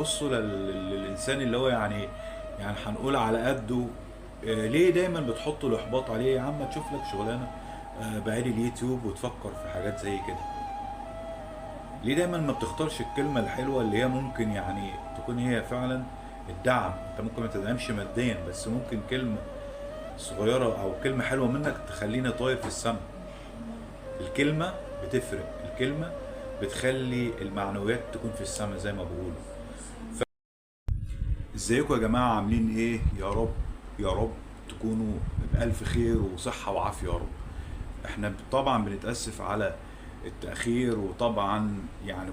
بتبصوا للانسان اللي هو يعني هنقول على قده؟ ليه دايما بتحطوا الاحباط عليه؟ يا عم تشوف لك شغلانة بعيد اليوتيوب وتفكر في حاجات زي كده. ليه دايما ما بتختارش الكلمة الحلوة اللي هي ممكن يعني تكون هي فعلا الدعم؟ انت ممكن ما تدعمش ماديا، بس ممكن كلمة صغيرة او كلمة حلوة منك تخليني طاير في السما. الكلمة بتفرق، الكلمة بتخلي المعنويات تكون في السما زي ما بيقولوا. ازيكم يا جماعة، عاملين ايه؟ يا رب يا رب تكونوا بألف خير وصحة وعافية يا رب. احنا طبعا بنتأسف على التأخير، وطبعا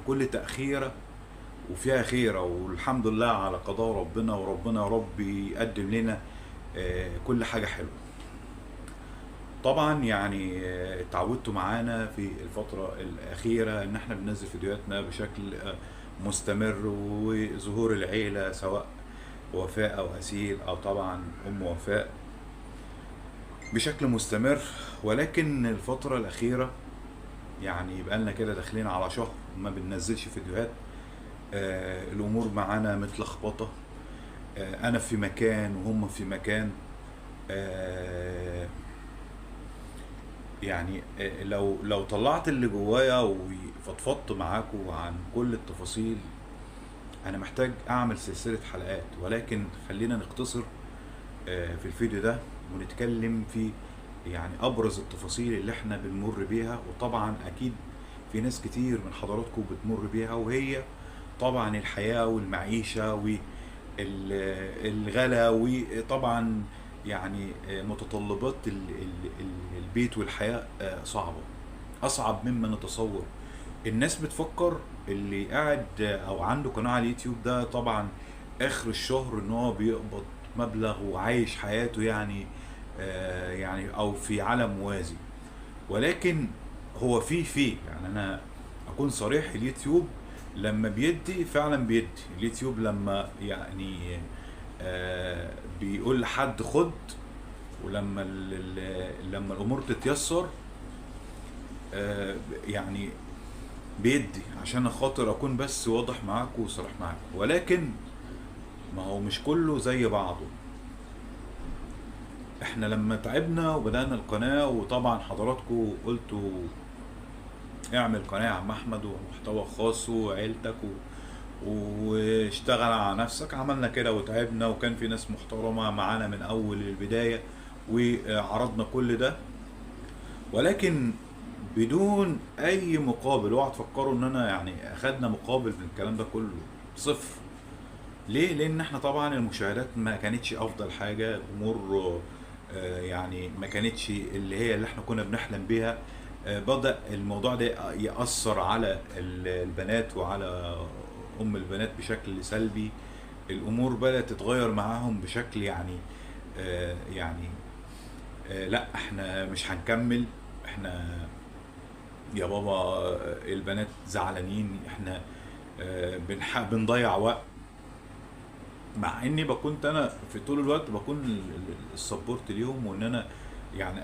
كل تأخيرة وفيها خيرة، والحمد لله على قضاء ربنا، وربنا يا رب يقدم لنا كل حاجة حلوة. طبعا اتعودتوا معانا في الفترة الأخيرة إن احنا بننزل فيديوهاتنا بشكل مستمر، وظهور العيلة سواء وفاء أو أسيل أو طبعا أم وفاء بشكل مستمر. ولكن الفترة الأخيرة بقالنا كده داخلين على شهر ما بننزلش فيديوهات. الأمور معانا متلخبطة، أنا في مكان وهم في مكان. لو طلعت اللي جوايا وفضفضت معاكم عن كل التفاصيل، أنا محتاج أعمل سلسلة حلقات، ولكن خلينا نختصر في الفيديو ده ونتكلم في أبرز التفاصيل اللي احنا بنمر بيها، وطبعا أكيد في ناس كتير من حضراتكم بتمر بيها، وهي طبعا الحياة والمعيشة والغلا، وطبعا متطلبات البيت والحياة، صعبة، أصعب مما نتصور. الناس بتفكر اللي قاعد أو عنده قناة على اليوتيوب ده طبعا آخر الشهر إن هو بيقبض مبلغ وعايش حياته أو في عالم موازي، ولكن هو في أنا أكون صريح، اليوتيوب لما بيدي فعلا بيدي. اليوتيوب لما بيقول لحد خد، ولما لما الامور تتيسر، بيدي، عشان خاطر اكون بس واضح معاكم وصريح معاكم. ولكن ما هو مش كله زي بعضه. احنا لما تعبنا وبدأنا القناة، وطبعا حضراتكم قلتوا اعمل قناة يا عم احمد ومحتوى خاص وعيلتك واشتغل على نفسك، عملنا كده وتعبنا، وكان في ناس محترمة معانا من اول البداية وعرضنا كل ده، ولكن بدون اي مقابل. اوعوا تفكروا ان انا اخدنا مقابل من الكلام ده كله، صفر. ليه؟ لان احنا طبعا المشاهدات ما كانتش افضل حاجة، الامور، ما كانتش اللي هي اللي احنا كنا بنحلم بيها. بدأ الموضوع ده يأثر على البنات وعلى أم البنات بشكل سلبي. الأمور بدأت تتغير معاهم بشكل لا احنا مش هنكمل، احنا يا بابا، البنات زعلانين، احنا، بنضيع وقت. مع اني بكون انا في طول الوقت بكون السبورت ليهم، وان انا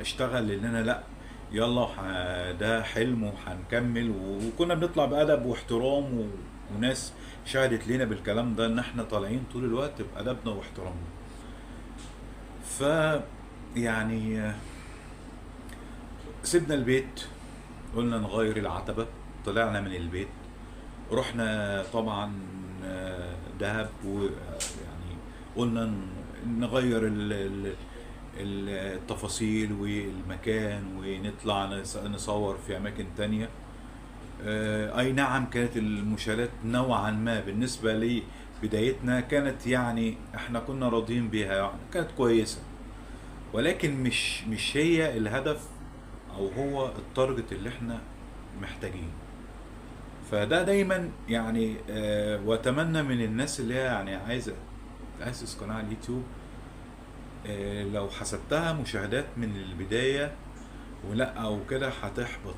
اشتغل ان انا لا يلا ده حلم وهنكمل، وكنا بنطلع بادب واحترام، وناس شهدت لنا بالكلام ده ان احنا طالعين طول الوقت بادبنا واحترامنا. ف سيبنا البيت، قلنا نغير العتبة، طلعنا من البيت، رحنا طبعا، دهب، قلنا نغير التفاصيل والمكان، ونطلع نصور في أماكن تانية. أي نعم كانت المشاهدات نوعا ما بالنسبة لبدايتنا كانت احنا كنا راضيين بيها، كانت كويسة، ولكن مش هي الهدف أو هو التارجت اللي احنا محتاجينه. فده دايما واتمنى من الناس اللي هي عايزه تاسس قناه على اليوتيوب، لو حسبتها مشاهدات من البدايه ولا او كده هتحبط،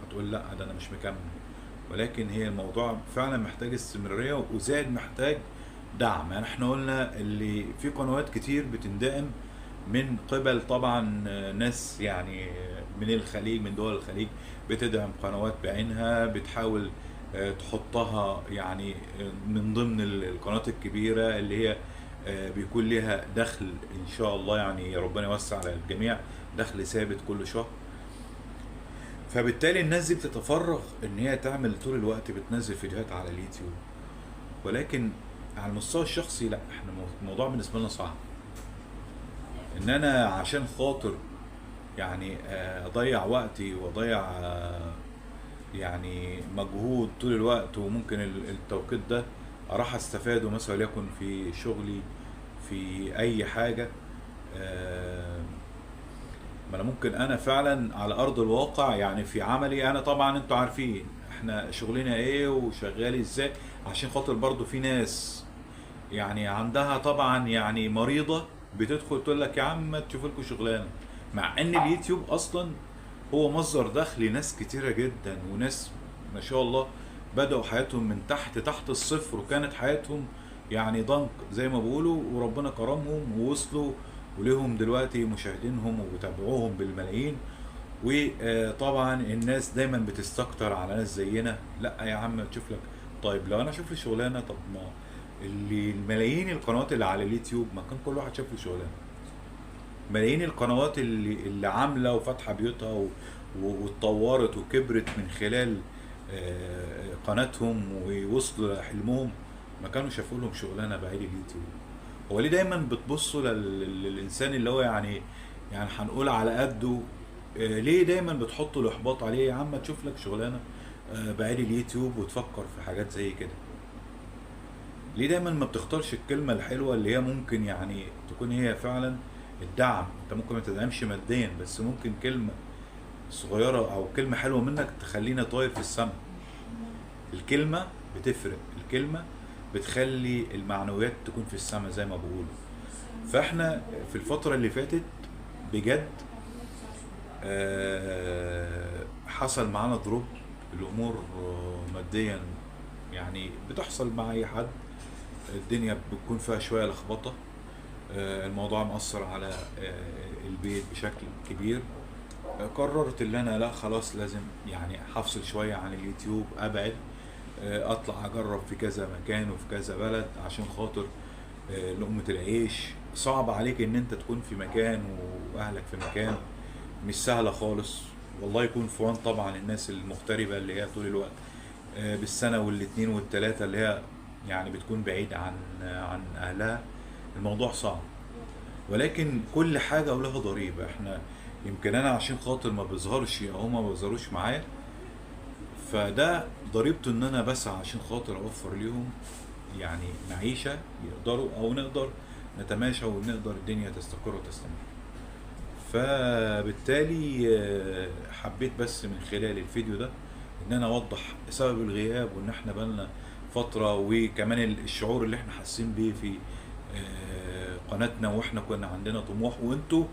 هتقول لا ده انا مش مكمل. ولكن هي الموضوع فعلا محتاج استمراريه، وزائد محتاج دعم. احنا قلنا اللي في قنوات كتير بتندعم من قبل طبعا ناس من الخليج، من دول الخليج، بتدعم قنوات بعينها، بتحاول تحطها يعني من ضمن القنوات الكبيرة اللي هي بيكون لها دخل ان شاء الله، يعني ربنا يوسع على الجميع، دخل ثابت كل شهر. فبالتالي الناس دي بتتفرغ ان هي تعمل طول الوقت بتنزل فيديوهات على اليوتيوب. ولكن على المستوى الشخصي لا، احنا الموضوع بالنسبة لنا صعب، ان انا عشان خاطر يعني اضيع وقتي واضيع يعني مجهود طول الوقت، وممكن التوقيت ده اروح استفاده مثلا وليكن في شغلي في اي حاجة. ما انا ممكن انا فعلا على ارض الواقع يعني في عملي انا، طبعا انتوا عارفين احنا شغلنا ايه وشغال ازاي، عشان خاطر برضو في ناس يعني عندها طبعا يعني مريضة بتدخل تقول لك يا عم ما تشوف لكم شغلانة، مع ان اليوتيوب اصلا هو مصدر دخل لناس كتيرة جدا، وناس ما شاء الله بدأوا حياتهم من تحت الصفر، وكانت حياتهم يعني ضنك زي ما بيقولوا، وربنا كرمهم ووصلوا وليهم دلوقتي مشاهدينهم وبيتابعوهم بالملايين. وطبعا الناس دايما بتستكتر على ناس زينا، لا يا عم تشوف لك، طيب لو انا اشوف لي شغلانة، طب ما اللي الملايين القنوات اللي على اليوتيوب ما كان كل واحد شاف له شغلانة، ملايين القنوات اللي عامله وفاتحه بيوتها واتطورت وكبرت من خلال قناتهم ووصلوا لحلمهم، ما كانوا شافوا لهم شغلانة بعيد اليوتيوب. هو ليه دايما بتبصوا للانسان اللي هو يعني هنقول على قده، ليه دايما بتحطوا الاحباط عليه؟ يا عم تشوف لك شغلانة بعيد اليوتيوب وتفكر في حاجات زي كده. ليه دايما ما بتختارش الكلمة الحلوة اللي هي ممكن يعني تكون هي فعلا الدعم؟ انت ممكن ما تدعمش ماديا، بس ممكن كلمة صغيرة او كلمة حلوة منك تخلينا طاير في السماء. الكلمة بتفرق، الكلمة بتخلي المعنويات تكون في السماء زي ما بيقولوا. فاحنا في الفترة اللي فاتت بجد حصل معانا دروب، الامور ماديا يعني بتحصل مع اي حد، الدنيا بتكون فيها شوية لخبطة، الموضوع مأثر على البيت بشكل كبير. قررت ان انا لا خلاص لازم يعني هفصل شوية عن اليوتيوب، ابعد، اطلع اجرب في كذا مكان وفي كذا بلد عشان خاطر لقمة العيش. صعب عليك ان انت تكون في مكان واهلك في مكان، مش سهلة خالص. والله يكون في عون طبعا الناس المغتربة اللي هي طول الوقت بالسنة والاتنين والتلاتة اللي هي يعني بتكون بعيد عن اهلها، الموضوع صعب. ولكن كل حاجة ولها ضريبة. احنا يمكن انا عشان خاطر ما بظهرش او هما ما بيظهروش معايا، فده ضريبته ان انا بسعى عشان خاطر اوفر ليهم يعني معيشة يقدروا او نقدر نتماشى ونقدر الدنيا تستقر وتستمر. فبالتالي حبيت بس من خلال الفيديو ده ان انا اوضح سبب الغياب، وان احنا بقالنا فترة، وكمان الشعور اللي احنا حاسين بيه في قناتنا، واحنا كنا عندنا طموح، وانتوا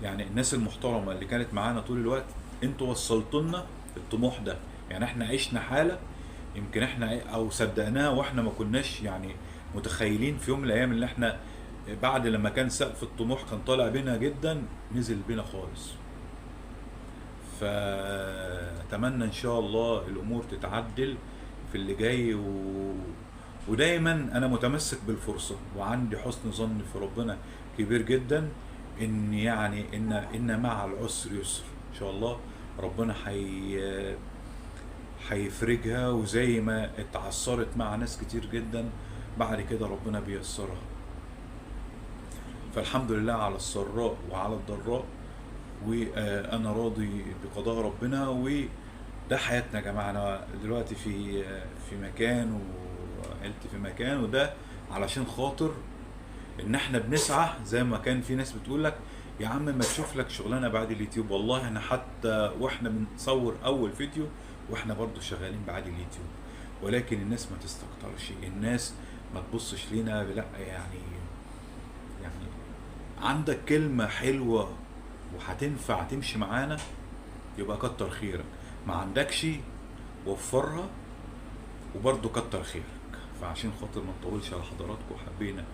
يعني الناس المحترمة اللي كانت معانا طول الوقت انتوا وصلتوا لنا الطموح ده. يعني احنا عشنا حالة يمكن احنا او صدقناها واحنا ما كناش يعني متخيلين في يوم من الايام اللي احنا بعد لما كان سقف الطموح كان طالع بينا جدا نزل بينا خالص. فاتمنى ان شاء الله الامور تتعدل في اللي جاي، ودايما انا متمسك بالفرصة وعندي حسن ظن في ربنا كبير جدا، ان يعني ان مع العسر يسر ان شاء الله، ربنا هيفرجها، وزي ما اتعثرت مع ناس كتير جدا بعد كده ربنا بيسرها. فالحمد لله على السراء وعلى الضراء، وانا راضي بقضاء ربنا، وده حياتنا يا جماعة. انا دلوقتي في مكان وعيلتي في مكان، وده علشان خاطر ان احنا بنسعى. زي ما كان في ناس بتقول لك يا عم ما تشوف لك شغلانة بعد اليوتيوب، والله احنا حتى واحنا بنصور اول فيديو واحنا برضو شغالين بعد اليوتيوب، ولكن الناس ما تستكترش، الناس ما تبصش لينا، لا يعني عندك كلمة حلوة وهتنفع تمشي معانا يبقى كتر خيرك، ما عندكش وفرها وبرضو كتر خيرك. فعشان خاطر ما نطولش على حضراتكم، حبينا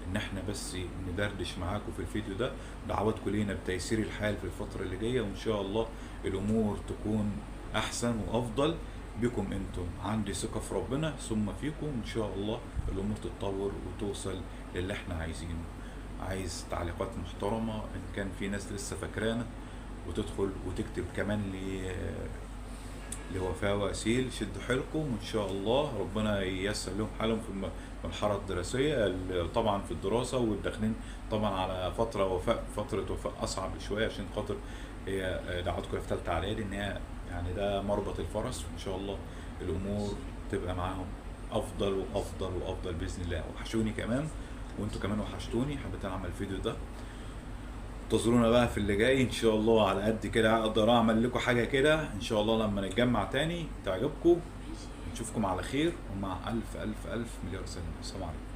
ان احنا بس ندردش معاكم في الفيديو ده. دعواتكم لينا بتيسير الحال في الفترة اللي جاية، وان شاء الله الامور تكون احسن وافضل. بكم انتم. عندي ثقة في ربنا ثم فيكم، ان شاء الله الامور تتطور وتوصل للي احنا عايزينه. عايز تعليقات محترمة، ان كان في ناس لسه فاكرانا وتدخل وتكتب كمان لوفاء وأسيل، شدوا حيلكم وإن شاء الله ربنا ييسر لهم حالهم في المرحلة الدراسية، طبعا في الدراسة، والداخلين طبعا على فترة وفاء، فترة وفاء أصعب شوية عشان خاطر هي دعوتكم في تالتة إعدادي، إن هي يعني ده مربط الفرس، وإن شاء الله الأمور تبقى معاهم أفضل وأفضل وأفضل بإذن الله. وحشوني كمان، وأنتوا كمان وحشتوني، حبيت أنا أعمل الفيديو ده. انتظرونا بقى في اللي جاي ان شاء الله، على قد كده اقدر اعمل لكم حاجة كده ان شاء الله لما نتجمع تاني تعجبكم. نشوفكم على خير، ومع الف الف الف مليار سلامه. السلام عليكم.